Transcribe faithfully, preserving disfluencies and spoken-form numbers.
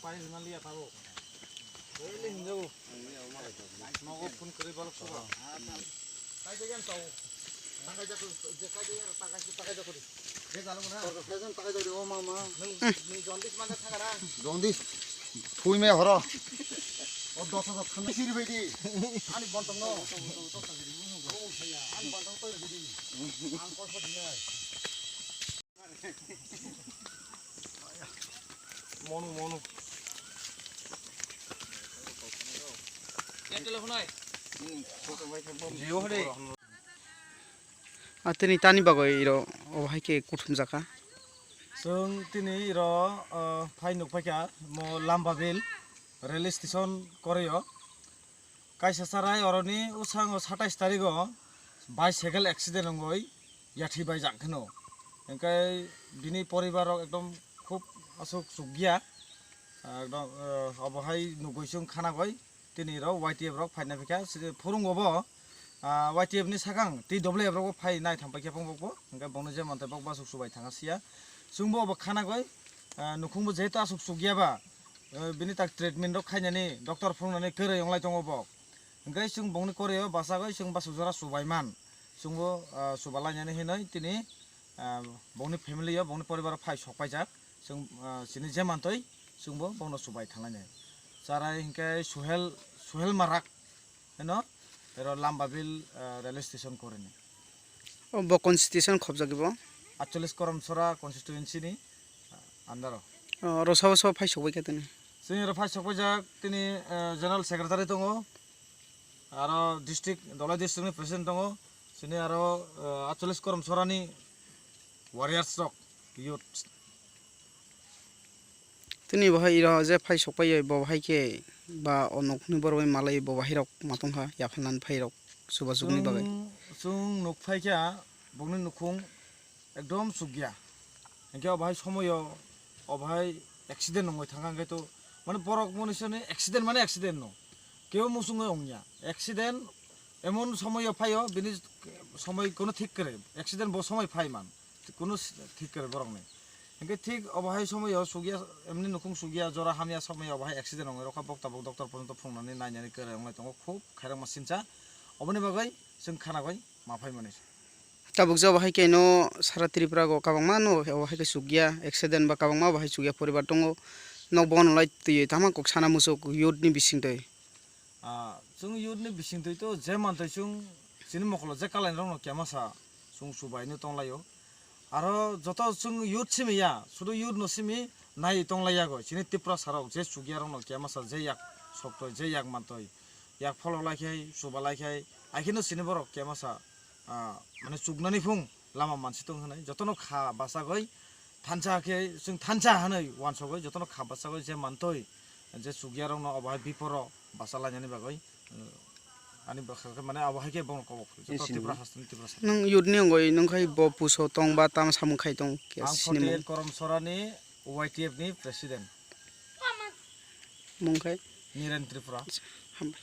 Pai hwnna liya tabuk. Ele hinjao. Nogo phone kwrwi balok suba. Kai de yan tau. Takai jako, je kai de yan, takai, takai jako di. Je jalo na. Takai jako di, o mama. Nwng, nwng jaundice manja thangara. Jaundice. Phui me horo. O dos hajar thangna siri bai di. Ani bontong no. Ani bontong toi di. Ang kol kol dinai. Monu, monu. Atini tani bagwi iro obo hai khe kuthum jaka. Chwng tini iro, uh, phai nuk phaikha mo Lambabil rail station koroi o. Kaisa sarai oroni usango satais tarigo bicycle accident wngwi yathi bai jak kheno. Hingke bini poribar rok ekdom khub aswk chukya. Ekdom, eh, obo hai nugwi chwng khana goi tini rok Y T F rok phaina phikha. Phurung obo, ah, Y T F ni sakang T W F rok bo phai nai thang paikha phung bokbo. Hingke bongni je mantei bok basuk subai thanga siya. Chwngbo obo khana goi, ah, nukhungbo jehetu aswk chukya ba, eh, bini tak treatment rok khainani doctor phunuknani kwrwi wnglai tongo bo. Hingke chwng bongni koreo bachagoi chwng basuk jora chubaiman. Chwngbo, ah, chubalainani hinoi tini, ah, bongni family o, bongni poribar o phai sok paijak. Chwng, ah, chini je mantoi chwngbo bongno chubai thanglainai. Charai hingke Suhel, Suhel Marak heno ero Lambabil, ah, railway station korini. O bo constitution khobjak ibo? Atchollis Koromsora constituency ni, ah, under o. O, oro sabo sabo phai sokbai kha tini? Chini oro phai sokbaijak tini, eh, general secretary tongo, aro district, Dholai district ni president tongo, chini aro, eh, Atchollis Koromsora ni warriors rok, youth. Tini bo hai iro je phai sokpai bo hai khe ba o nokni borok bai malai bo hai rok ma tongkha yapharnani phai rok chubachu ni bagwi. Chwng, chwng nuk phaikha bongni nukhung ekdom chukya. Hingke o bahai somoyo o bahai accident wngwi thangkha hingke to mane borok mani sini accident mane accident no. Kebo muchungwi wngya. Accident emon somoyo phaio bini somoi kono thik kwrwi. Accident bo somoi phai man. Kunu s-, thik kwrwi borokni. Hinkhe thik obo hai somoio sugya, emni nukhung sugya, jora hamya somoio obo hai accident wngwi rokha, bok tabuk doctor porjonto phunuknani nainani kwrwi wnglai tongo, khub khairokma sincha. Oboni bagwi chwng khanagwi ma phaimani. Tabuk je obo hai khe no sara Tripura go kwbangma no obo hai khe sugya, accident ba kwbangma obo hai sugya poribar tongo. Nok bono lai twi tama kok sana muchuk youth ni bisingtwi. Ah, chwng youth ni bisingtwi to je mantwi chwng chini mokolo je kalainrokno kemasa chwng chubaino tonglaio. Aro joto chwng youth simi ya, sudu youth no simi nai tonglaiya goi. Chini Tiprasa rok je chugyarokno kemasa je yak soktoi, je yak mantoi, yak pholok laikhai, chuba laikhai, aikheno chini borok kemasa, ah, mane chuknani phung lama mansi tong hwnwi. Jotono kha bachagwi thansa khe chwng thansa hwnwi uansugwi jotono kha bachagwi je mantwi je chugyarokno obo hai biporo bacha lainani bagwi, eh, ani bwkha khe mane obo hai khe bono kobok joto Tripura hasteni Tiprasa. Nwng youth ni wngwi nwng khai bo puso tong ba tamo samung khai tong khe ang sini forty eight mung. Korom Sorani Y T F ni president. Mung khai? Niren Tripura. Hambai.